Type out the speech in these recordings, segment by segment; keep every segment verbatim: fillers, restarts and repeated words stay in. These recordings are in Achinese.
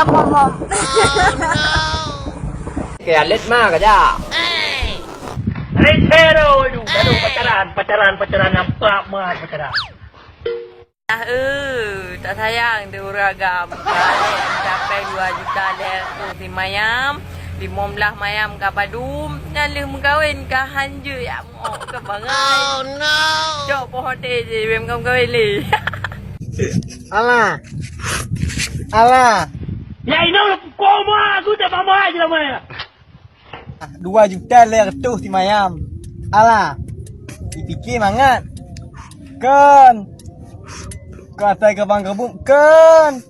Mom, mom. Oke, alet ma kerja. Recero, aduh, aduh, pacaran, pacaran, pacaran, nampak mah pacaran. Ah, eh, tak sayang deh ureueng agam. Balik mencapai dua juta lhèe reutôh simayam, limong blaih mayam ka padum, nyan lheueh meukawen ka hanjeuet yak mok ka bangai. Oh no. Cok poh hotel je, bèk meukawen-kawen lé. Alah. Alah. Ya inoe koma aku tak mama je lama ya. Dua juta lhèe reutôh simayam. Alah. Dipike mangat. Kon. Keu asai keubang keubuk kon.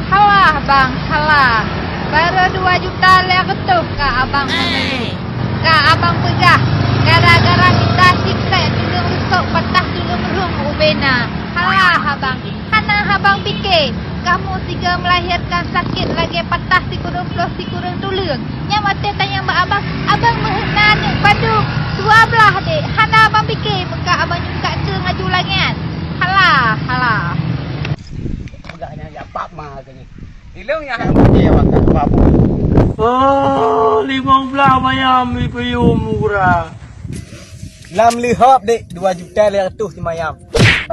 Halah, Bang, halah. Barô dua juta lhèe reutôh ka abang meunyoe. Ka abang peugah, gara-gara mita siplek tuleueng rusok patah tuleueng rhueng ubena. Halah, Abang. Hana abang pike, kamoe sigoe meulahirkan sakét lagèe patah sikureueng ploh sikureueng tuleueng. Nyan watèe tanyong bak abang, abang meuheuet na aneuk padum, dua blaih deh. Hana abang pike, meuka abang nyungkak keu ngaju lagèe nyan. Halah, halah. Peugah nyan jak pap ma keu nyan. Ilong nyang hana pike abang ka pap. Oh, limong blaih mayam ipeuyum murah. Lam leuhop dek, dua juta lhèe reutôh simayam.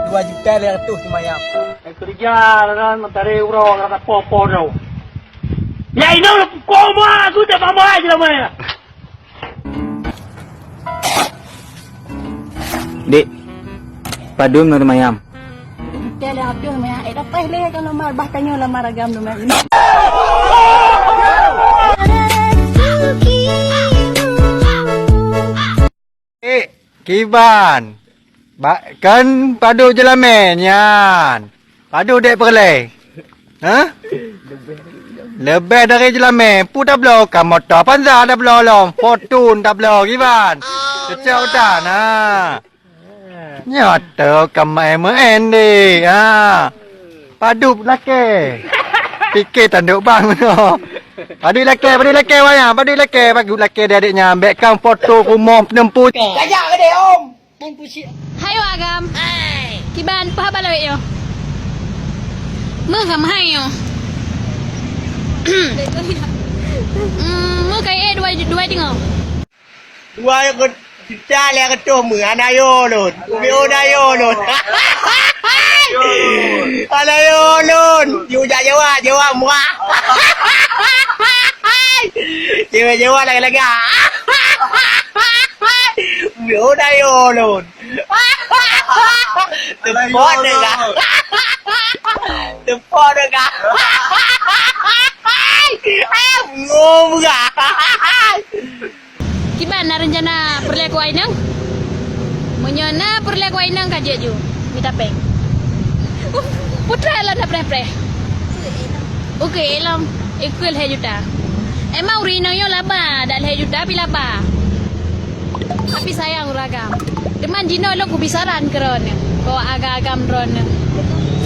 Dua juta lhèe reutôh simayam. Hai keureuja lah kan, meutaré uroe rasa poh-poh droe. Ya inoe koma aku tak mama je lama ya. Dek, padum na simayam? Juta lhèe reutôh simayam. Eh, dapat lé kalau lamar bah tanyoe lamar agam dum lagi. Eh, kiban. Ba-, kan padub jeulamé nyan. Padub dek peureulèe. Hah? Leubeh dari jeulamé. Peue tabloe, ka moto Avanza tabloe lom. Fortuner tabloe, kiban. Cocok tan, ha. Nyoe teuh ka maén-maén deh, ha. Padub lakèe. Pike tanduk bang meunoe. Padub lakèe, padub lakèe wayang, padub lakèe, padub lakèe deh adek nyan. Bèk kang foto rumoh peuneumpui. Kajak keudeh, Om. Hai wak agam. Kiban, peue haba lawét nyoe? Meuh ka meuhai nyoe. Hmm, meuh ka ék dua, dua teungoh. Dua juta lhèe reutôh meuh, hana yo lôn. Ubé hana yo lôn. Hana yo lôn. Yu jak Jawa, Jawa murah. Jawa-Jawa lagak-lagak. Ubé hana yo lôn. Teupot deh kah. Teupot deh kah. Ngom kah. Kiban na reuncana peureulèe keu awak inong? Meunyoe na peureulèe keu awak inong ka jeuet ju mita péng. Putra lôn na preh-preh. Oke, lom ikeu lhèe juta. Emang ureueng inong nyoe laba, dak lhèe juta pi laba. Tapi sayang ureueng agam. Teuma jinoe lôn kubisaran keu droeneuh, keu agam-agam droeneuh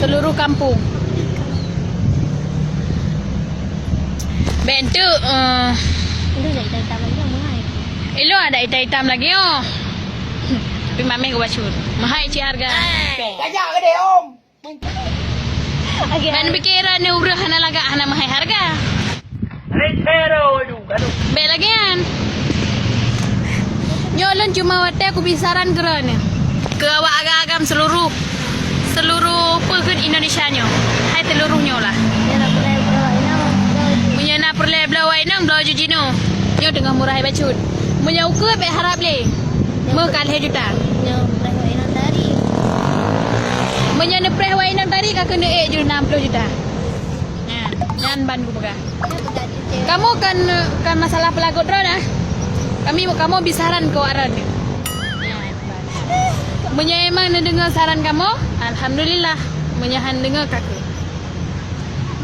seuluruh kampung. Bèk enteuk, eh. Ilôn ada itam-itam lagi, oh. Tapi mameh geuba cut. Meuhai cit hareuga. Kajak keudeh, Om. Ban pikiran ni ureueng hana lagak, hana meuhai hareuga. Bèk lagèe nyan. Nyoe lôn cuma watèe kubisaran keu droeneuh. Keu awak agam-agam seuluruh, seuluruh peue kheun Indonesia nyoe. Hai seuluruh nyoe lah. Meunyoe na peureulèe bloe awak inong, bloe ju jinoe. Nyoe teungoh murah bacut. Meunyoe ukeue bèk harab lé. Meuh ka lhèe juta. Nyoe preh awak inong tari. Meunyoe neupreh awak inong tari ka keuneuk ék ju nam ploh juta. Nyan, nyan ban kupeugah. Kamoe kan, kan masalah peulagot droe dah. Kami, kamoe bi saran keu awak droe. Meunyoe emang neudeungoe saran kamoe, alhamdulillah. Meunyoe han deungoe, ka keuh.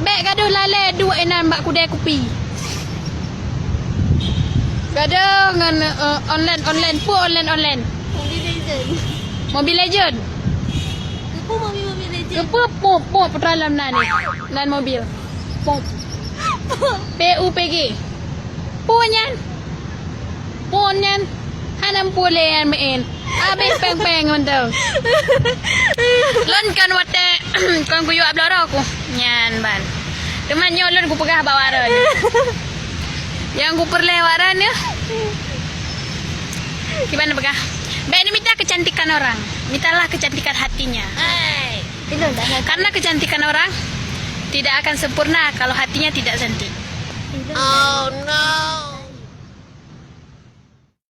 Bèk gadôh lalè duek inan bak keudè kupi. Gadôh ngon, eh, online, online, peue online, online. Mobile Legend. Mobile Legend. Keupeue Mami Mobile Legend? Keupeue pop, pop, putra lam nan ni. Nan mobil. Pop. P U P G. Peue nyan? Phôn nyan hana meupulèe nyan meu'en. Abéh péng-péng mantong. Lôn kan watèe Kon kuyue bloe droe ku. Nyan ban. Teuma nyoe lôn kupeugah bak awak droeneuh. Nyang kupeureulèe awak droeneuh. Kiban peugah. Bèk neumita kecantikan orang. Mitalah kecantikan hatinya. Karena kecantikan orang tidak akan sempurna kalau hatinya tidak cantik. Oh no.